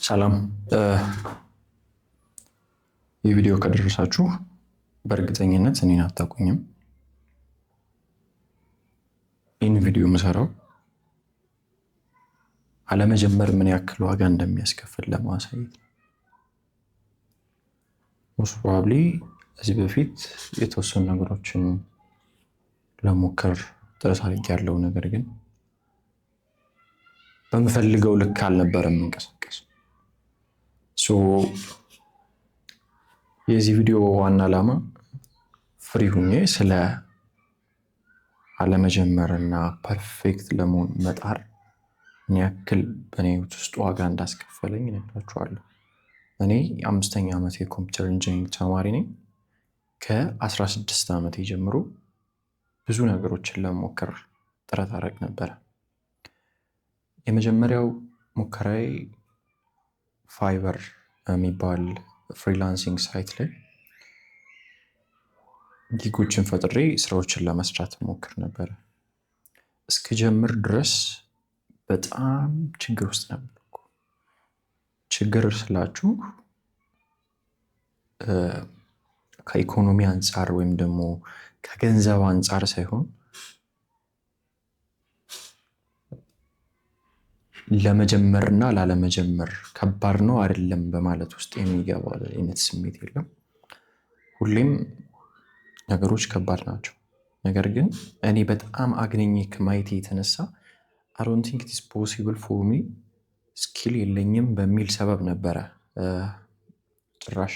ሰላም። ይህ ቪዲዮ ከደረሳችሁ በእርግጠኝነት እኔን አታውቁኝም። ይህን ቪዲዮ የምሰራው አለመጀመር ምን ያክል ዋጋ እንደሚያስከፍል ለማሳየት ነው። Most probably እዚህ በፊት የተወሰኑ ነገሮችን ለሞከር ጥረት አድርጌያለሁ። ነገር ግን በምፈልገው ልክ አልነበረም የምንቀሳቀስ። የዚህ ቪዲዮ ዋና ዓላማ free ሁኜ ስለ አለመጀመር እና perfect ለመሆን መጣር ምን ያክል በእኔ ህይወት ውስጥ ዋጋ እንዳስከፈለኝ እነግራችኋለሁ። እኔ የአምስተኛ ዓመት የ computer engineering ተማሪ ነኝ። ከ16 ዓመቴ ጀምሮ ብዙ ነገሮችን ለመሞከር ጥረት አደረግ ነበረ። የመጀመሪያው ሙከራዬ Fiverr የሚባል freelancing site ላይ gig ኦችን ፈጥሬ ስራዎችን ለመስራት ሞክር ነበረ። እስክጀምር ድረስ በጣም ችግር ውስጥ ነበርኩ። ችግር ስላችሁ ከኢኮኖሚ አንጻር ወይም ደግሞ ከገንዘብ አንጻር ሳይሆን ለመጀመርና ላለመጀመር ከባድ ነው አይደለም በማለት ውስጥ የሚገባ አይነት ስሜት የለም። ሁሌም ነገሮች ከባድ ናቸው። ነገር ግን እኔ በጣም አግንኜ ከማየቴ የተነሳ I don't think it's possible for me፣ skill የለኝም በሚል ሰበብ ነበረ ጭራሽ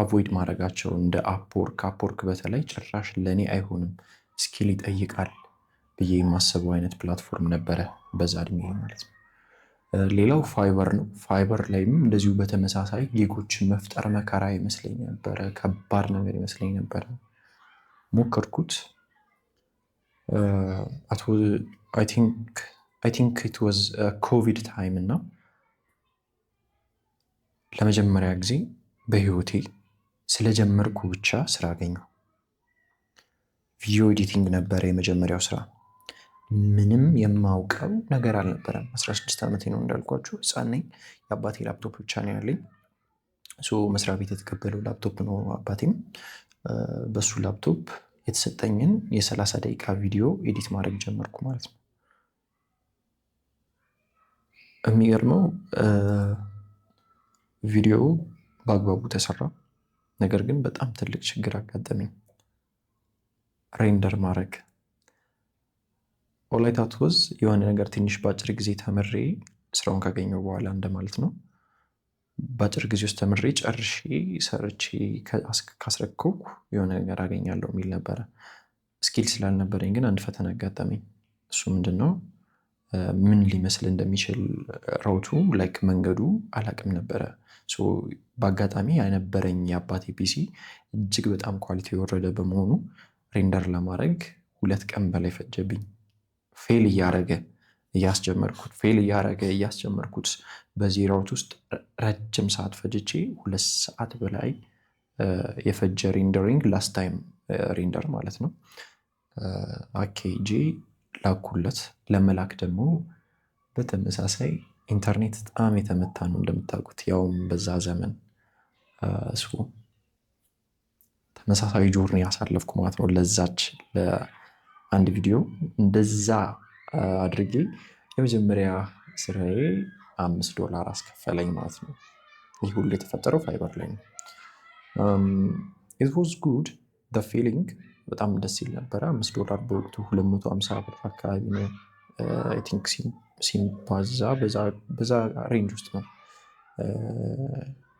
avoid ማድረጋቸው። እንደ Upwork፣ Upwork በተለይ ጭራሽ ለእኔ አይሆንም፣ skill ይጠይቃል ብዬ የማስበው አይነት platform ነበረ በዛ እድሜ ማለት ነው። ሌላው Fiverr ነው። Fiverr ላይም እንደዚሁ በተመሳሳይ gig ኦችን መፍጠር መከራ ይመስለኝ ነበረ፣ ከባድ ነገር ይመስለኝ ነበረ። ሞከርኩት። I think it was COVID time እና ለመጀመሪያ ጊዜ በህይወቴ ስለጀመርኩ ብቻ ስራ አገኘሁ። Video editing ነበረ የመጀመሪያው ስራ። ምንም የማውቀው ነገር አልነበረም። 16 ዓመቴ ነው እንዳልኳችሁ፣ ህፃን ነኝ። የአባቴ ላፕቶፕ ብቻ ነው ያለኝ። So መስሪያ ቤት የተቀበለው ላፕቶፕ ነው። አባቴም በሱ ላፕቶፕ የተሰጠኝን የ30 ደቂቃ ቪዲዮ edit ማድረግ ጀመርኩ ማለት ነው። የሚገርመው ቪዲዮ በአግባቡ ተሰራ። ነገር ግን በጣም ትልቅ ችግር አጋጠመኝ። Render ማድረግ። All I thought was የሆነ ነገር ትንሽ በአጭር ጊዜ ተምሬ ስራውን ካገኘው በኋላ እንደማለት ነው። በአጭር ጊዜ ውስጥ ተምሬ ጨርሼ ሰርቼ ካስረከብኩ የሆነ ነገር አገኛለሁ የሚል ነበረ። Skill ስላልነበረኝ ግን አንድ ፈተና አጋጠመኝ። እሱ ምንድን ነው? ምን ሊመስል እንደሚችል route ኡ፣ like መንገዱ አላቅም ነበረ። በአጋጣሚ የነበረኝ የአባቴ PC እጅግ በጣም quality የወረደ በመሆኑ render ለማድረግ 2 ቀን በላይ ፈጀብኝ። Fail እያደረገ እያስጀመርኩት፣ fail እያደረገ እያስጀመርኩት፣ በዚህ route ውስጥ ረጅም ሰዓት ፈጅቼ 2 ሰዓት በላይ የፈጀ rendering፣ last time render ማለት ነው፣ አካሄጄ ላኩለት። ለመላክ ደግሞ በተመሳሳይ ኢንተርኔት በጣም የተመታ ነው እንደምታውቁት፣ ያውም በዛ ዘመን። ተመሳሳይ journey ያሳለፍኩ ማለት ነው። ለዛች ለአንድ ቪዲዮ እንደዛ አድርጌ የመጀመሪያ ስራዬ $5 አስከፈለኝ ማለት ነው። ይህ ሁሉ የተፈጠረው Fiverr ላይ ነው። It was good feeling፣ በጣም ደስ ይል ነበረ። $5 በወቅቱ 250 ብር አካባቢ ነው። I think ሲባዛ በዛ range ውስጥ ነው።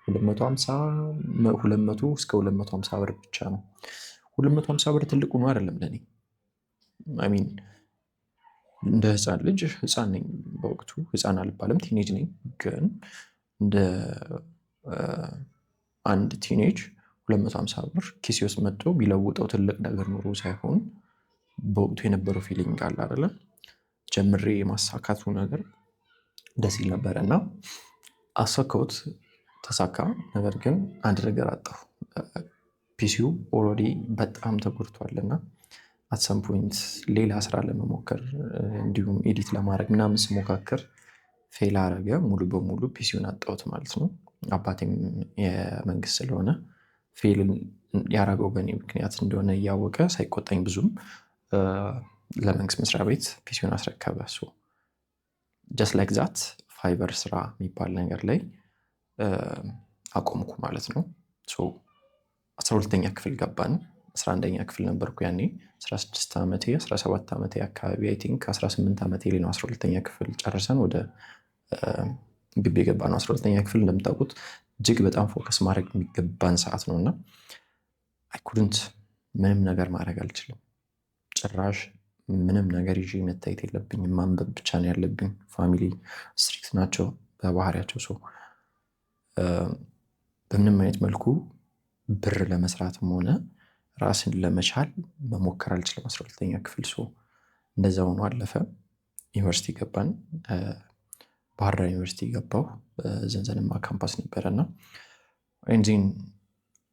250፣ 200 እስከ 250 ብር ብቻ ነው። 250 ብር ትልቁ ነው አይደለም ለኔ። I mean እንደ ህፃን ልጅ፣ ህፃን ነኝ በወቅቱ፣ ህፃን አልባልም፣ teenage ነኝ። ግን እንደ አንድ teenage 250 ብር ኪሴ ውስጥ መጥቶ ቢለውጠው ትልቅ ነገር ኖሮ ሳይሆን በወቅቱ የነበረው feeling አለ አይደለ? ጀምሬ የማሳካቱ ነገር ደስ ይል ነበረ እና አሳካሁት፣ ተሳካ። ነገር ግን አንድ ነገር አጣሁ። PC ው already በጣም ተጎድቷል እና at some point ሌላ ስራ ለመሞከር እንዲሁም edit ለማድረግ ምናምን ስሞካክር fail አረገ። ሙሉ በሙሉ PC ውን አጣሁት ማለት ነው። አባቴም የመንግስት ስለሆነ fail ያደረገው በእኔ ምክንያት እንደሆነ እያወቀ ሳይቆጣኝ ብዙም ለመንግስት መስሪያ ቤት PC ውን አስረከበ። Just like that Fiverr ስራ የሚባል ነገር ላይ አቆምኩ ማለት ነው። 12ኛ ክፍል ገባን። 11ኛ ክፍል ነበርኩ ያኔ፣ 16 ዓመቴ፣ 17 ዓመቴ አካባቢ፣ I think 18 ዓመቴ ላይ ነው 12ኛ ክፍል ጨርሰን ወደ ግቢ የገባነው። 12ኛ ክፍል እንደምታውቁት እጅግ በጣም focus ማድረግ የሚገባን ሰዓት ነው እና I couldn't፣ ምንም ነገር ማድረግ አልችልም። ጭራሽ ምንም ነገር ይዤ መታየት የለብኝም። ማንበብ ብቻ ነው ያለብኝ። Family strict ናቸው በባህሪያቸው። So በምንም አይነት መልኩ ብር ለመስራትም ሆነ ራስን ለመቻል መሞከር አልችልም። 12ኛ ክፍል so እንደዛ ሆኖ አለፈ። ዩኒቨርሲቲ ገባን። ባህር ዳር ዩኒቨርሲቲ ገባሁ። ዘንዘንማ ካምፓስ ነበረ እና and then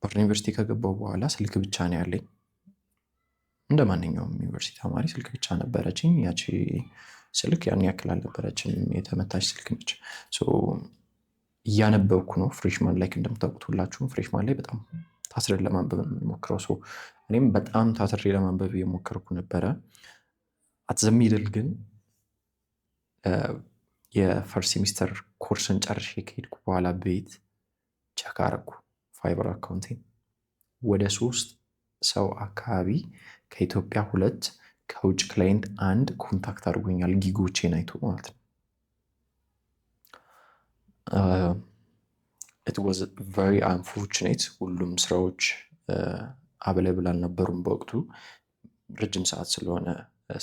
ባህር ዳር ዩኒቨርሲቲ ከገባሁ በኋላ ስልክ ብቻ ነው ያለኝ። እንደ ማንኛውም ዩኒቨርሲቲ ተማሪ ስልክ ብቻ ነበረችኝ። ያቺ ስልክ ያን ያክል አልነበረችም፣ የተመታች ስልክ ነች። እያነበብኩ ነው። Freshman ላይ እንደምታውቁት ሁላችሁም freshman ላይ በጣም ታትረን ለማንበብ ነው የምንሞክረው። እኔም በጣም ታትሬ ለማንበብ እየሞከርኩ ነበረ። At the middle ግን የ first semester course ን ጨርሼ ከሄድኩ በኋላ ቤት check አረኩ Fiverr account ኤን። ወደ ሶስት ሰው አካባቢ፣ ከኢትዮጵያ ሁለት፣ ከውጭ client አንድ contact አድርጎኛል፣ gig ኦቼን አይቶ ማለት ነው። It was very unfortunate፣ ሁሉም ስራዎች available አልነበሩም በወቅቱ። ረጅም ሰዓት ስለሆነ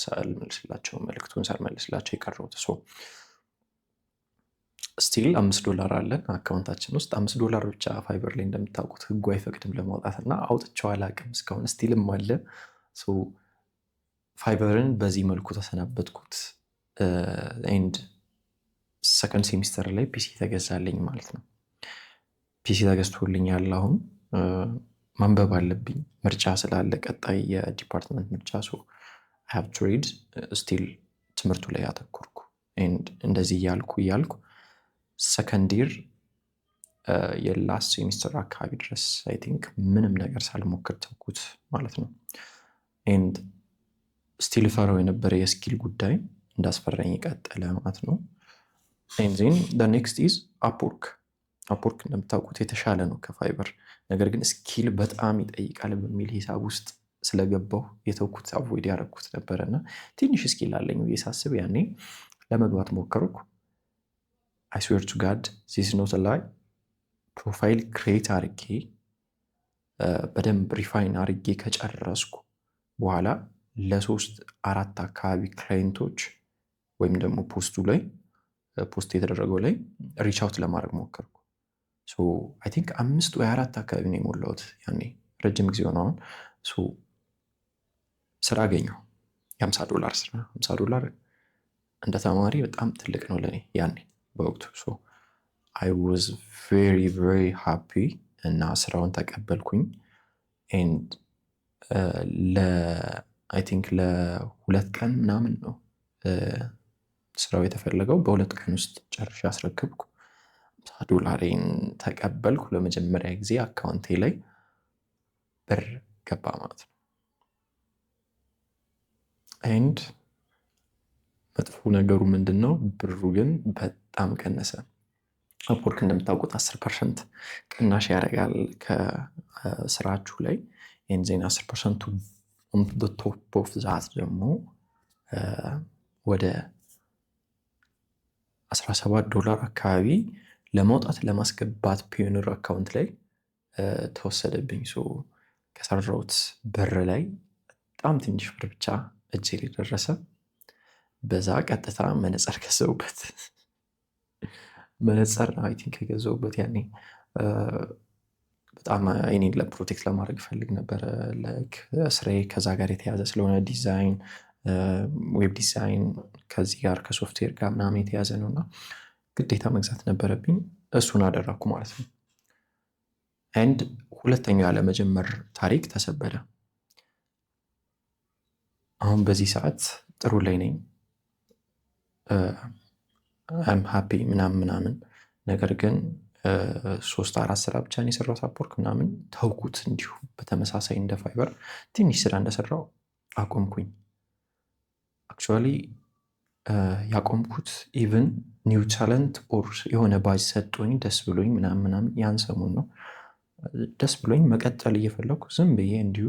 ሳልመልስላቸው፣ መልዕክቱን ሳልመልስላቸው የቀረሁት። So still 5 ዶላር አለን account ኣችን ውስጥ። 5 ዶላር ብቻ Fiverr ላይ እንደምታውቁት ህጉ አይፈቅድም ለማውጣት እና አውጥቼው አላውቅም እስካሁን፣ still ም አለ። Fiverr ን በዚህ መልኩ ተሰናበትኩት። And second semester ላይ PC ተገዛልኝ ማለት ነው። PC ተገዝቶልኛል። አሁን ማንበብ አለብኝ፣ ምርጫ ስላለ፣ ቀጣይ የ department ምርጫ፣ so I have to read። Still ትምህርቱ ላይ አተኮርኩ። And እንደዚህ እያልኩ እያልኩ second year የ last semester አካባቢ ድረስ I think ምንም ነገር ሳልሞክር ተውኩት ማለት ነው። And still ፈራው የነበረ የ skill ጉዳይ እንዳስፈራኝ ቀጠለ ማለት ነው። And then next is Upwork። Upwork እንደምታውቁት የተሻለ ነው ከ Fiverr፣ ነገር ግን skill በጣም ይጠይቃል በሚል ሂሳብ ውስጥ ስለገባሁ የተውኩት፣ avoid ያደረግኩት ነበረ እና ትንሽ skill አለኝ ብዬ ሳስብ ያኔ ለመግባት ሞከርኩ። I swear to God, this not lie፣ profile create አርጌ በደንብ refine አርጌ ከጨረስኩ በኋላ ለሶስት አራት አካባቢ client ኦች ወይም ደግሞ post ኡ ላይ፣ post የተደረገው ላይ reach out ለማድረግ ሞከርኩ። I think አምስት ወይ አራት አካባቢ ነው የሞላሁት ያኔ፣ ረጅም ጊዜ ሆነ አሁን። ስራ አገኘሁ፣ የ50 ዶላር ስራ። 50 ዶላር እንደ ተማሪ በጣም ትልቅ ነው ለእኔ ያኔ በወቅቱ። I was very very happy እና ስራውን ተቀበልኩኝ። And I think ለ2 ቀን ምናምን ነው ስራው የተፈለገው። በ2 ቀን ውስጥ ጨርሼ አስረከብኩ። 50 ዶላሬን ተቀበልኩ። ለመጀመሪያ ጊዜ account ኤ ላይ ብር ገባ ማለት ነው። And መጥፎ ነገሩ ምንድን ነው? ብሩ ግን በጣም ቀነሰ። Upwork እንደምታውቁት 10% ቅናሽ ያደርጋል ከስራችሁ ላይ። And then 10% ኡ top of that ደግሞ ወደ 17 ዶላር አካባቢ ለማውጣት ለማስገባት Payoneer account ላይ ተወሰደብኝ። ከሰራሁት ብር ላይ በጣም ትንሽ ብር ብቻ እጄ ላይ ደረሰ። በዛ ቀጥታ መነጽር ገዛሁበት። መነጽር I think የገዛሁበት ያኔ በጣም አይኔን ለ protect ለማድረግ እፈልግ ነበረ። Like ስራዬ ከዛ ጋር የተያዘ ስለሆነ design፣ web design ከዚህ ጋር ከሶፍትዌር ጋር ምናምን የተያዘ ነው እና ግዴታ መግዛት ነበረብኝ። እሱን አደረግኩ ማለት ነው። And ሁለተኛው ያለመጀመር ታሪክ ተሰበረ። አሁን በዚህ ሰዓት ጥሩ ላይ ነኝ። I'm happy ምናምን ምናምን። ነገር ግን ሶስት አራት ስራ ብቻ ነው የሰራሁት Upwork ምናምን፣ ተውኩት። እንዲሁ በተመሳሳይ እንደ Fiverr ትንሽ ስራ እንደሰራው አቆምኩኝ። Actually ያቆምኩት even new talent or የሆነ ባጅ ሰጡኝ፣ ደስ ብሎኝ ምናምን ምናምን፣ ያን ሰሞን ነው፣ ደስ ብሎኝ መቀጠል እየፈለኩ ዝም ብዬ እንዲሁ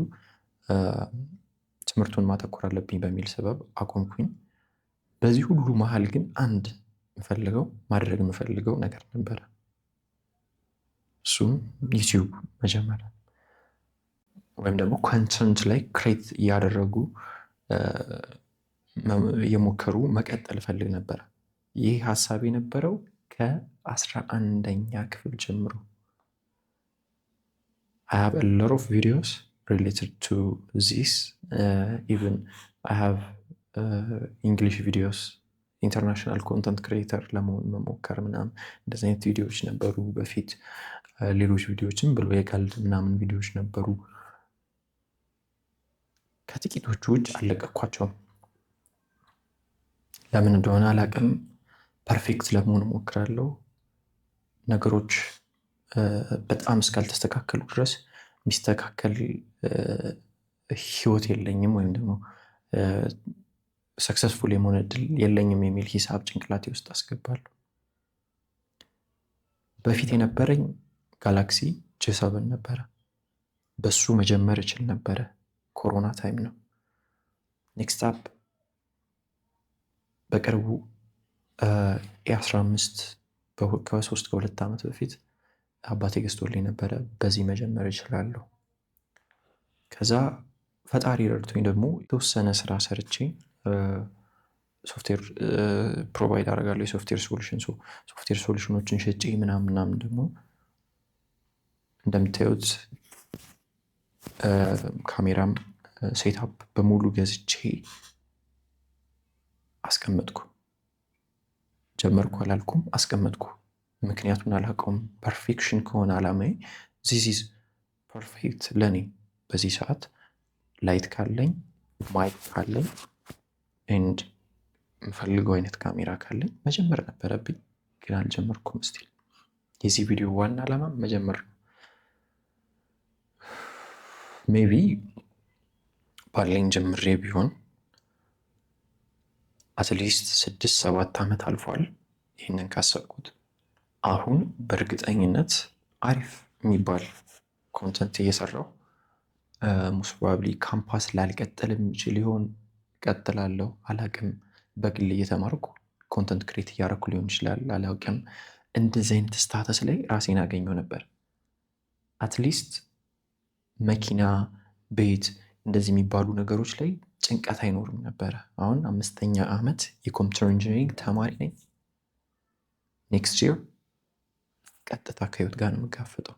ትምህርቱን ማተኮር አለብኝ በሚል ሰበብ አቆምኩኝ። በዚህ ሁሉ መሀል ግን አንድ የምፈልገው፣ ማድረግ የምፈልገው ነገር ነበረ። እሱም YouTube መጀመር ወይም ደግሞ content ላይ create እያደረጉ፣ እየሞከሩ መቀጠል እፈልግ ነበረ። ይህ ሀሳብ የነበረው ከ11ኛ ክፍል ጀምሮ። I have a lot of videos related to this. Even I have English videos፣ international content creator ለመሆን መሞከር ምናምን፣ እንደዚህ አይነት ቪዲዮዎች ነበሩ በፊት። ሌሎች ቪዲዮዎችም ብሎ የቀልድ ምናምን ቪዲዮዎች ነበሩ። ከጥቂቶቹ ውጭ አልለቀኳቸውም። ለምን እንደሆነ አላውቅም። Perfect ለመሆን እሞክራለሁ። ነገሮች በጣም እስካልተስተካከሉ ድረስ የሚስተካከል ህይወት የለኝም ወይም ደግሞ successful የመሆን እድል የለኝም የሚል ሂሳብ ጭንቅላቴ ውስጥ አስገባለሁ። በፊት የነበረኝ Galaxy J7 ነበረ። በሱ መጀመር እችል ነበረ። ኮሮና time ነው። Next up በቅርቡ A15 ከ3 ከ2 ዓመት በፊት አባቴ ገዝቶልኝ ነበረ። በዚህ መጀመር እችላለሁ። ከዛ ፈጣሪ ረድቶኝ ደግሞ የተወሰነ ስራ ሰርቼ software provide አደርጋለሁ። የ software solution፣ software solution ኦችን ሸጬ ምናምን ምናምን ደግሞ እንደምታዩት ካሜራም setup በሙሉ ገዝቼ አስቀመጥኩ። ጀመርኩ አላልኩም፣ አስቀመጥኩ። ምክንያቱን አላውቀውም። Perfection ከሆነ አላማዬ this is perfect ለእኔ። በዚህ ሰዓት light ካለኝ፣ mic ካለኝ and የምፈልገው አይነት ካሜራ ካለኝ መጀመር ነበረብኝ፣ ግን አልጀመርኩም። Still የዚህ ቪዲዮ ዋና ዓላማ መጀመር ነው። Maybe ባለኝ ጀምሬ ቢሆን at least 6-7 ዓመት አልፏል። ይህንን ካሰብኩት አሁን በእርግጠኝነት አሪፍ የሚባል content እየሰራው most probably ካምፓስ ላልቀጥል የሚችል ይሆን፣ እቀጥላለሁ አላቅም። በግል እየተማርኩ content create እያደረኩ ሊሆን ይችላል፣ አላውቅም። እንደዚህ አይነት status ላይ ራሴን አገኘው ነበር። At least መኪና፣ ቤት እንደዚህ የሚባሉ ነገሮች ላይ ጭንቀት አይኖርም ነበረ። አሁን አምስተኛ ዓመት የ computer engineering ተማሪ ነኝ። Next year ቀጥታ ከህይወት ጋር ነው የምጋፈጠው።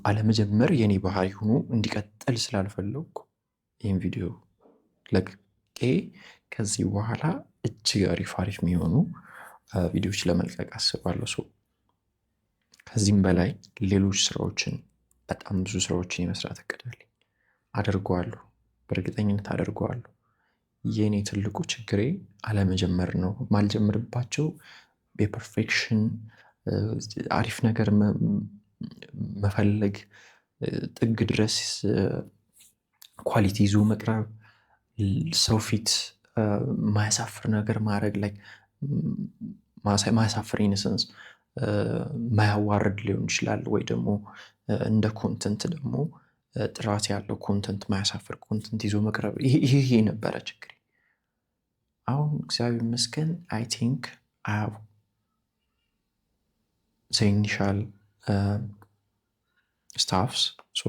አለመጀመር የኔ ባህሪ ሆኖ እንዲቀጥል ስላልፈለግኩ ይህን ቪዲዮ ለቅቄ ከዚህ በኋላ እጅግ አሪፍ አሪፍ የሚሆኑ ቪዲዮዎች ለመልቀቅ አስባለሁ። ከዚህም በላይ ሌሎች ስራዎችን፣ በጣም ብዙ ስራዎችን የመስራት እቅድ አለኝ። አደርገዋለሁ፣ በእርግጠኝነት አደርገዋለሁ። የኔ ትልቁ ችግሬ አለመጀመር ነው። ማልጀምርባቸው የ perfection፣ አሪፍ ነገር መፈለግ፣ ጥግ ድረስ quality ይዞ መቅረብ፣ ሰው ፊት ማያሳፍር ነገር ማድረግ ላይ፣ ማያሳፍር in a sense ማያዋርድ ሊሆን ይችላል፣ ወይ ደግሞ እንደ content ደግሞ ጥራት ያለው content፣ ማያሳፍር content ይዞ መቅረብ፣ ይሄ ነበረ ችግሬ። አሁን እግዚአብሔር ይመስገን I think I have the initial stuffs, so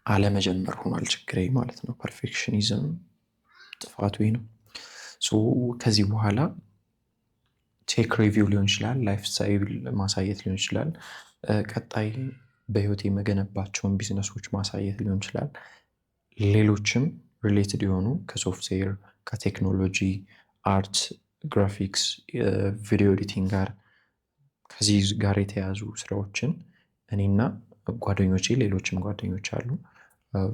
አለመጀመር ሆኗል ችግሬ ማለት ነው። Perfectionism ጥፋቱ ይህ ነው። So ከዚህ በኋላ tech review ሊሆን ይችላል፣ lifestyle ማሳየት ሊሆን ይችላል፣ ቀጣይ በህይወት የመገነባቸውን ቢዝነሶች ማሳየት ሊሆን ይችላል። ሌሎችም related የሆኑ ከሶፍትዌር፣ ከቴክኖሎጂ፣ art፣ graphics፣ video editing ጋር ከዚህ ጋር የተያያዙ ስራዎችን እኔና ጓደኞቼ፣ ሌሎችም ጓደኞች አሉ፣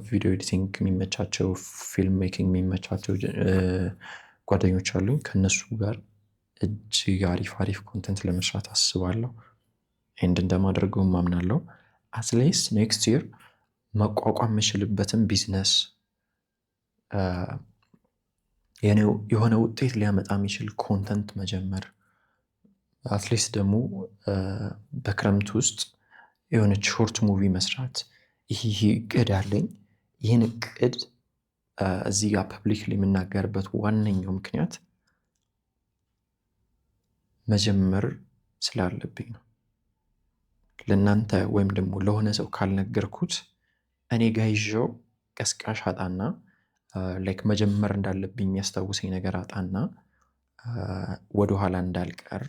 video editing የሚመቻቸው፣ film making የሚመቻቸው ጓደኞች አሉኝ። ከእነሱ ጋር እጅግ አሪፍ አሪፍ content ለመስራት አስባለሁ። And እንደማደርገውም አምናለሁ። At least next year መቋቋም የምችልበትን ቢዝነስ፣ የሆነ ውጤት ሊያመጣ የሚችል content መጀመር፣ at least ደግሞ በክረምት ውስጥ የሆነች short movie መስራት፣ ይህ እቅድ አለኝ። ይህን እቅድ እዚህ ጋር publicly የምናገርበት ዋነኛው ምክንያት መጀመር ስላለብኝ ነው። ለእናንተ ወይም ደግሞ ለሆነ ሰው ካልነገርኩት እኔ ጋ ይዤው ቀስቃሽ አጣና like መጀመር እንዳለብኝ የሚያስታውሰኝ ነገር አጣና ወደኋላ እንዳልቀር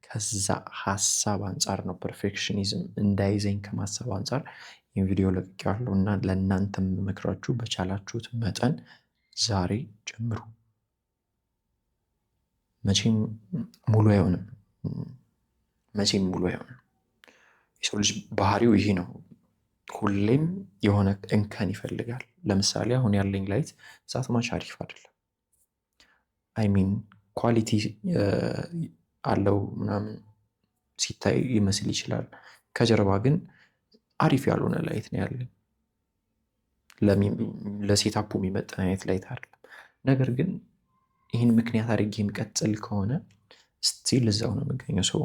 ከዛ ሀሳብ አንጻር ነው። Perfectionism እንዳይዘኝ ከማሰብ አንጻር ይህን ቪዲዮ ለቅቄዋለሁ እና ለእናንተም የምመክራችሁ በቻላችሁት መጠን ዛሬ ጀምሩ። መቼም ሙሉ አይሆንም። መቼም ሙሉ አይሆንም። የሰው ልጅ ባህሪው ይሄ ነው። ሁሌም የሆነ እንከን ይፈልጋል። ለምሳሌ አሁን ያለኝ light that much አሪፍ አይደለም። I mean quality አለው ምናምን ሲታይ ይመስል ይችላል። ከጀርባ ግን አሪፍ ያልሆነ light ነው ያለኝ። ለ setup ኡ የሚመጥን አይነት light አይደለም። ነገር ግን ይህን ምክንያት አድርጌ የሚቀጥል ከሆነ still እዛው ነው የምገኘው። So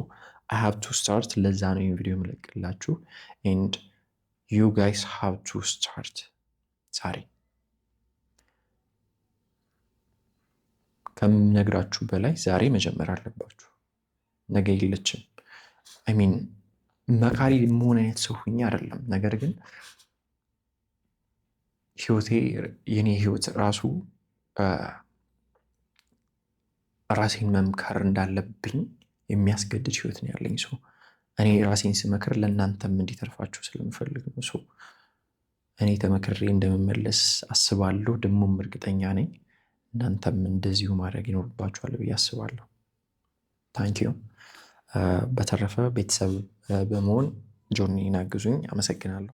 I have to start። ለዛ ነው ይህን ቪዲዮ የምለቅላችሁ and you guys have to start ዛሬ። ከምነግራችሁ በላይ ዛሬ መጀመር አለባችሁ። ነገ የለችም። I mean መካሪ መሆን አይነት ሰው ሁኜ አይደለም። ነገር ግን ህይወቴ የኔ ህይወት ራሱ ራሴን መምከር እንዳለብኝ የሚያስገድድ ህይወት ነው ያለኝ። So እኔ ራሴን ስመክር ለእናንተም እንዲተርፋችሁ ስለምፈልግ ነው። So እኔ ተመክሬ እንደምመለስ አስባለሁ፣ ደግሞም እርግጠኛ ነኝ። እናንተም እንደዚሁ ማድረግ ይኖርባችኋል ብዬ አስባለሁ። Thank you። በተረፈ ቤተሰብ በመሆን journey ን አግዙኝ። አመሰግናለሁ።